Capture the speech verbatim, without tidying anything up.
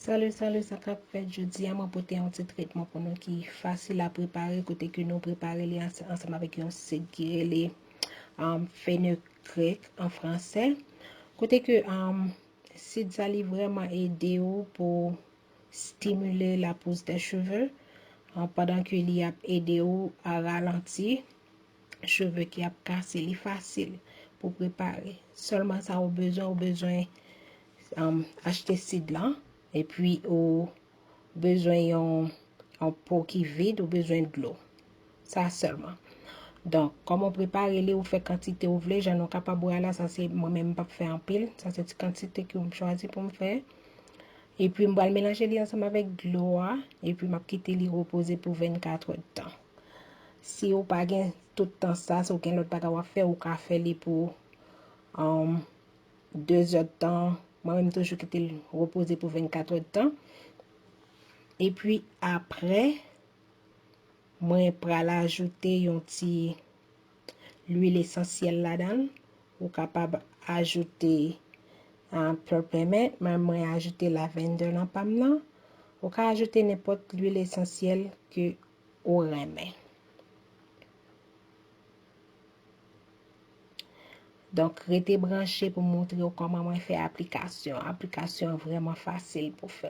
Salut, salut, sa k ap fèt? Jodi a mwen pote yon ti tretman pou nou ki fasil a prepare, kote ke nou prepare li ans- ansanm avèk yon sid ki rele um, fenugrec an fransè. Kote ke um, sid sa li vrèman ede ou pou stimile la pousse des cheveux, uh, pandan ke li ap ede ou a ralanti cheve ki ap kase. Li fasil pou prepare. Sèlman sa ou bezwen, ou bezwen um, achte sid lan, epi ou bezwen yon, yon po ki vid, ou bezwen dlo. Sa sèlman. Donk, kòman w prepare li, ou fè kantite ou vle, jan nou kapab wè la, sa se mwen menm m p ap fè anpil, sa se ti kantite ke m chwazi pou m fè. Epi m pral melanje li ansanm avèk dlo a, epi m ap kite li repoze pou vennkat èdtan. Si ou pa gen tout tan sa, si ou gen lòt bagay w ap fè, ou ka fè li pou um, de zèdtan. Mwen menm toujou kite l repoze pou vennkat èdtan. Epi apre, mwen pral ajoute yon ti lwil esansyèl ladan l. Ou kapab ajoute uh, peppermint, men mwen ajoute lavender nan pa m nan. Ou ka ajoute nenpòt lwil esansyèl ke ou renmen. Donk, rete branche pou m montre w kòman mwen fè aplikasyon. Aplikasyon an vrèman fasil pou fè.